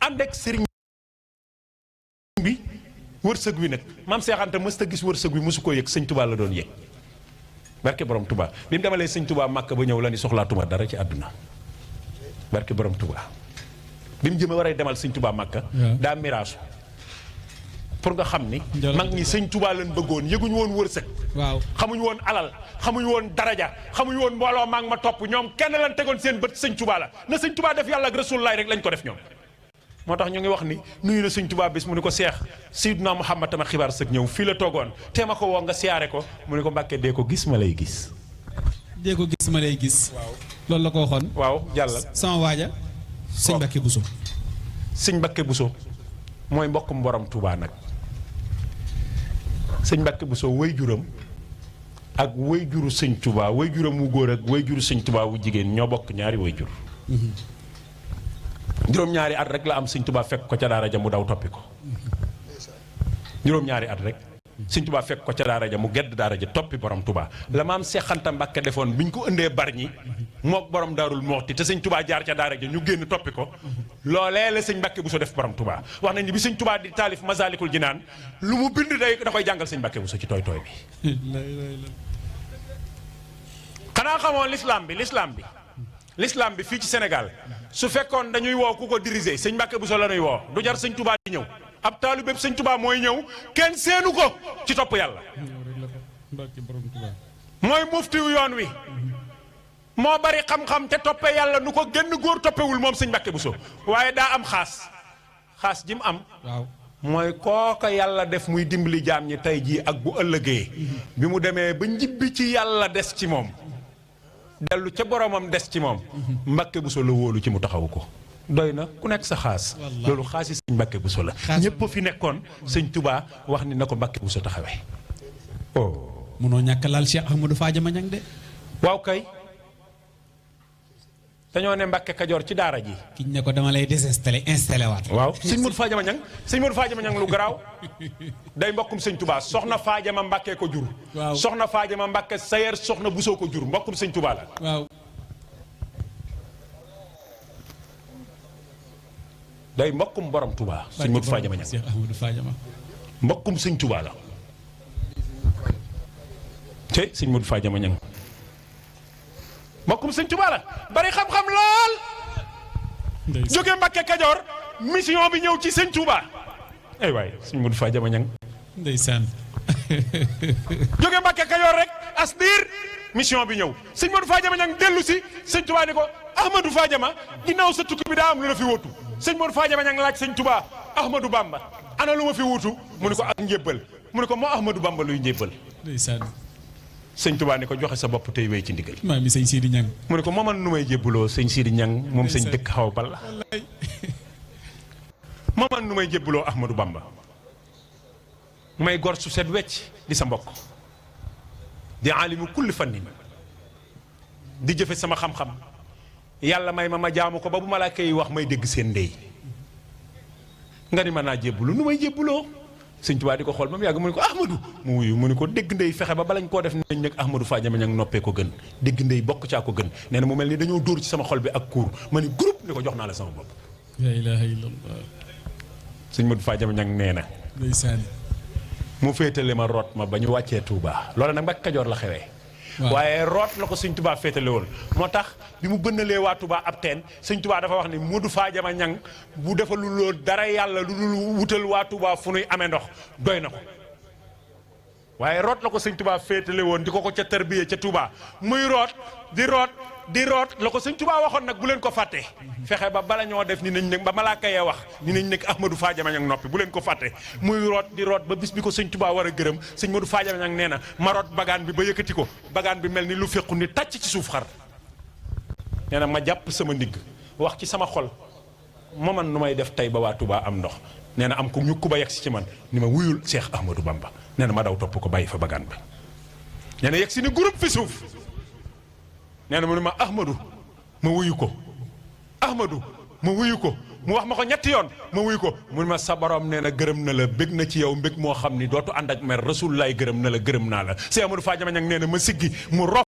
ànd ak sëriñ bi wërsëg wi nag maam Cheikh Anta mës ta gis wërsëg wi mësu ko yëg sëñ Touba la doon yëg barke borom Touba bi mu demalee sëñ Touba Màkka ba ñëw la ni soxlaatuma dara ci àdduna barke borom Touba bi mu jëmee war a demal sëñ Touba Màkka daa miraasu pour nga xam ni mag ñi sëñ Touba lañ bëggoon yëguñu woon wërsëg xamuñu woon alal xamuñu woon daraja xamuñu woon mbooloo maa ngi ma topp ñoom kenn lañ tegoon seen bët sëñ Touba la na sëñ Touba def yàlla ak Rasulullaay rek lañ ko def ñoom moo tax ñu ngi wax ni nuyu na sëñ Touba bis mu ni ko seex Seydina Muhammad tama xibaar sëg ñëw fii la toogoon te ma ko woo nga siyaare ko mu ni ko Mbàkke dee ko gis ma lay gis loolu la ko waxoon waaw jàllal sama waaja sëñ Mbàkke Buso sëñ Mbàkke Buso mooy mbokkum borom Touba nag sëñ Mbàkke Buso way juram ak way juru sëñ Touba way juram wu góor ak way juru sëñ Touba wu jigéen ñoo bokk ñaari way jur juróom-ñaari at rek la am sëñ Touba fekk ko ca daara ja mu daw toppi ko juróom-ñaari at rek sëñ Touba fekk ko ca daara ja mu gedd daara ja toppi borom Touba la maam Seex Anta Mbàkke defoon bi ñu ko ëndee Barñi mook borom Daarul Moxti te sëñ Touba jaar ca daara ja ñu génn toppi ko loolee la sëñ Mbàkke Buso def borom Touba wax nañ ni bi sëñ Touba di taalif Masaalikul Jinaan lu mu bind da koy jàngal sëñ Mbàkke Buso ci tooy tooy bi xanaa xamoon l'islam bi fii ci Sénégal su fekkoon dañuy woo ku ko diriger sëñ Mbàkke Buso la ñuy woo du jar sëñ Touba di ñëw ab taalibe sëñ Touba mooy ñëw kenn seenu ko ci topp yàlla mooy muftiw yoon wi moo bari xam-xam te toppee yàlla nu ko genn góor toppewul moom sëñ Mbàkke Buso waaye daa am xaas ji mu am mooy kooka yàlla def muy dimbali jaam ñi tey jii ak bu ëllëgee bi mu demee ba njibbi ci yàlla des ci moom dellu ca boromam des ci moom Mbàkke Buso la wóolu ci mu taxawu ko doy na ku nekk sa xaas loolu xaasi sëñ Mbàkke Buso la ñépp fi nekkoon sëñ Touba wax ni na ko Mbàkke Buso taxawee munoo ñàkk laal Cheikh Ahmadou Fadiama Niang de waaw kay dañoo ne Mbàkke Kajoor ci daara ji kiñ ne ko dama lay installé waat waaw sëñ Modou Fadiama Niang lu garaaw day mbokkum sëñ Touba soxna Fadiama Mbàkke ko jur soxna Fadiama Mbàkke sayer soxna Buso ko jur mbokkum sëñ Touba la waaw day mbokkum borom Touba sëñ Modou Fadiama Niang Cheikh Ahmadou Fadiama mbokkum sëñ Touba la te sëñ Modou Fadiama Niang mbokkum sëñ Touba la bari xam-xam lool jóge Mbàkke Kajoor mission bi ñëw ci sëñ Touba ay waay sëñ Modou Fadiama Niang ndeysaan jóge Mbàkke Kajoor rek as diir mission bi ñëw sëñ Modou Fadiama Niang dellu si sëñ Touba ni ko Ahmadou Fadiama ginnaaw sa tukki bi daa am lu la fi wutu sëñ Modou Fadiama Niang laaj sëñ Touba Ahmadou Bamba ana lu ma fi wutu mu ni ko ak njébbal mu ni ko moo Ahmadou Bamba luy njébbal ndeysaan sëñ Touba ni ko joxe sa bopp tey wéy ci ndigal maa mi sëñ Sidi Niang mu ni ko mooman nu may jébbaloo sëñ Sidi Niang moom sëñ dëkk xaw bal la mooman nu may jébbaloo Ahmadou Bamba may gor su set wecc di sa mbokk di alimu kulli fannin di jëfe sama xam-xam yàlla may ma jaamu ko ba bu malaaka yi wax may dégg seen ndey nga ni mën naa jébbalu nu may jébbaloo sëñ Tuubaa di ko xool ba mu yàgg mu ne ko Ahmadou mu wuyu mu ne ko dégg ndey fexe ba balañ koo def nañ nag Ahmadou Fadiama Niang noppee ko gën dégg ndey bokk caa ko gën nee na mu mel ni dañoo dóor ci sama xol bi ak kuur ma ni groupe ni ko jox naa la sama bopp la ilaha illallah sëñ Modou Fadiama Niang nee na ndeysaan mu féetale ma root ma ba ñu wàccee Touba loolu nag Mbàkke Kajoor la xewee waaye root la ko sëñ Touba féetale woon moo tax bi mu bënnalee waa Touba ab teen sëñ Touba dafa wax ni Modou Fadiama Niang bu defalul loo dara yàlla lu dul wutal waa Touba fu nuy amee ndox doy na ko waaye root la ko sëñ Touba féetale woon di ko ca tarbiyee ca Touba muy root di root la ko sëñ Touba waxoon nag bu leen ko fàtte fexe ba bala ñoo def ni nañ nekk ba malaaka yee wax ni nañ nekk Ahmadou Fadiama Niang noppi bu leen ko fàtte muy root di root ba bis bi ko sëñ Touba war a gërëm sëñ Modou Fadiama Niang nee na ma root bagaan bi ba yëkkati ko bagaan bi mel ni lu fekku ni tàcc ci suuf xar nee na ma jàpp sama ndigg wax ci sama xol ma man nu may def tey ba waa Touba am ndox nee na am ko ñukku ba yegg si ci man ni ma wuyul Cheikh Ahmadou Bamba nee na ma daw topp ko bàyyi fa bagaan bi nee na yegg si ni groupe fi suuf nee na mu ne ma Ahmadou ma wuyu ko Ahmadou ma wuyu ko mu wax ma ko ñetti yoon ma wuyu ko mu ne ma sa borom nee na gërëm na la bég na ci yow mbég moo xam ni dootu ànd ak mer Rasulullah gërëm na la gërëm naa la Cheikh Ahmadou Fadiama Niang nee na ma siggi mu rof